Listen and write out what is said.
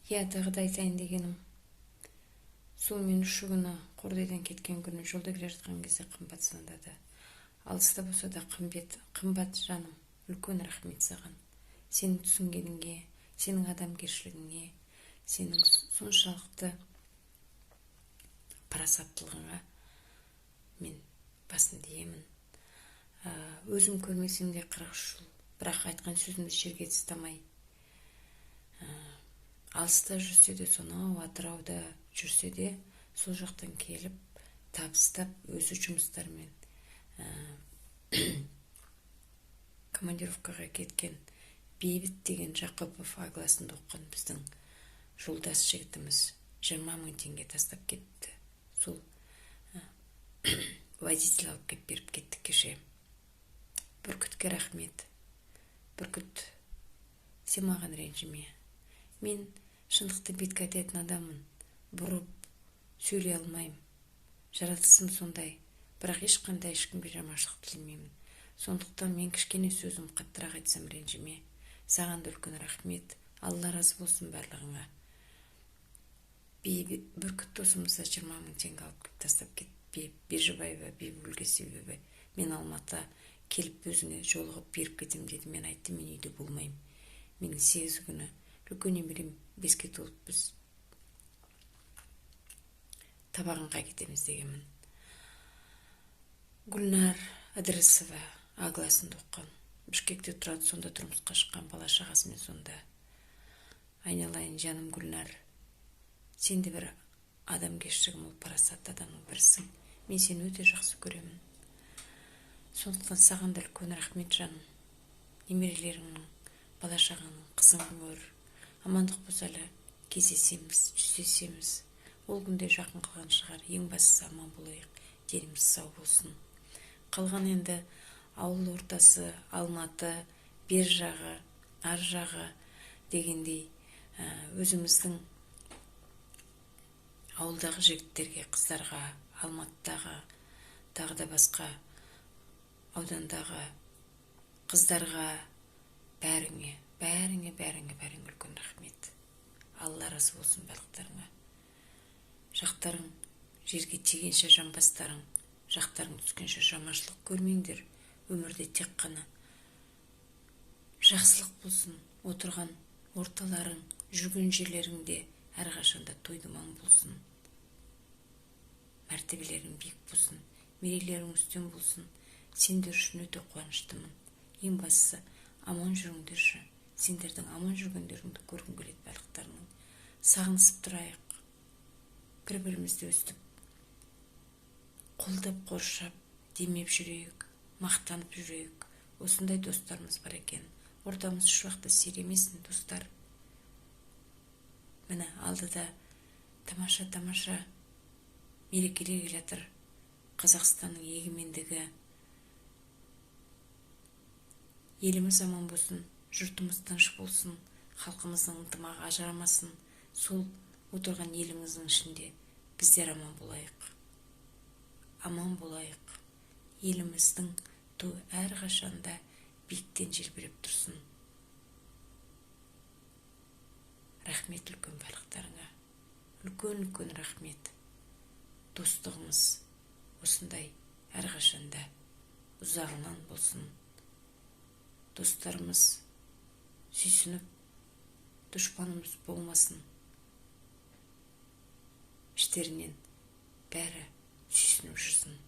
Иә, тағы да айтайын дегенім, сол мен 3 күні Қордайдан кеткен күні жолда келе жатқан кезде Қымбат звондады. Алыста болса да Қымбат жаным, үлкен рахмет саған. Сенің түсінгеніңе, сенің адамгершілігіңе, сенің соншалықты парасаттылығыңа мен басымды иемін. Өзім көрмесем де 43 жыл, бірақ айтқан сөзімді жерге тастамай, алыста жүрсе де, сонау Атырауда жүрсе де, сол жақтан келіп, табыстап, өзі жұмыстармен, командировкаға кеткен Бейбіт деген Жақыпов А классында оқыған біздің жолдас жігітіміз 20 мың теңге тастап кетті. Сол, водитель алып келіп беріп кетті кеше. Бүркітке рахмет. Бүркіт, сен маған ренжіме. Мен шындықты бетке айтатын адаммын. Бұрып сөйлей алмаймын. Жаратылысым сондай. Бірақ ешқандай ешкімге жаманшылық тілемеймін. Сондықтан мен кішкене сөзім қаттырақ айтсам ренжіме. Саған да үлкен рахмет. Алла разы болсын барлығыңа. Бүркіт досымыз да 20 мың теңге алып келіп тастап кетті. Бежібаева Бибігүлге, себебі мен Алматы келіп өзіңе жолығып беріп кетем деді. Мен айттым, мен үйде болмаймын. Менің 8 күні үлкен немерем 5-ке толып біз Табағанға кетеміз дегенмін. Гүлнар Ыдырысова А классында оқыған. Бішкекте тұрады, сонда тұрмысқа шыққан, бала шағасымен сонда. Айналайын жаным Гүлнар, сен де бір адамгершілігі мол парасатты адамның бірісің. Мен сені өте жақсы көремін. Сондықтан саған да үлкен рахмет жаным. Немерелеріңнің, бала шағаңның қызын көр. Амандық болса әлі кездесеміз, жүздесеміз. Ол күнде жақын қалған шығар. Ең бастысы аман болайық, деніміз сау болсын. Қалған енді ауыл ортасы, Алматы, бер жағы, ар жағы дегендей, өзіміздің ауылдағы жігіттерге, қыздарға, Алматыдағы, тағы да басқа аудандағы қыздарға, бәріңе, бәріңе, бәріңе, бәріңе үлкен рахмет. Алла разы болсын барлықтарыңа. Жақтарың жерге тигенше жамбастарың, жақтарың түскенше жаманшылық көрмеңдер. Өмірде тек қана жақсылық болсын. Отырған орталарың, жүрген жерлеріңде әрқашанда той думан болсын. Мәртебелерің биік болсын, мерейлерің үстем болсын. Сендер үшін өте қуаныштымын. Ең бастысы аман жүріңдерші. Сендердің аман жүргендеріңді көргім келеді барлықтарының. Сағынысып тұрайық. Бір-бірімізді өстіп қолдап, қоршап, демеп жүрейік, мақтанып жүрейік. Осындай достарымыз бар екен. Ортамыз еш уақытта сиремесін, достар. Міне алдыда тамаша-тамаша мерекелер келе жатыр. Қазақстанның егемендігі. Еліміз аман болсын, жұртымыз тыныш болсын, халқымыздың ынтымағы ажырамасын. Сол отырған еліміздің ішінде біздер аман болайық. Аман болайық. Еліміздің туы әрқашанда биіктен желбіреп тұрсын. Рахмет үлкен барлықтарыңа. Үлкен-үлкен рахмет. Достығымыз осындай әрқашанда ұзағынан болсын. Достарымыз сүйсініп, дұшпанымыз болмасын. Іштерінен бәрі сүйсініп жүрсін.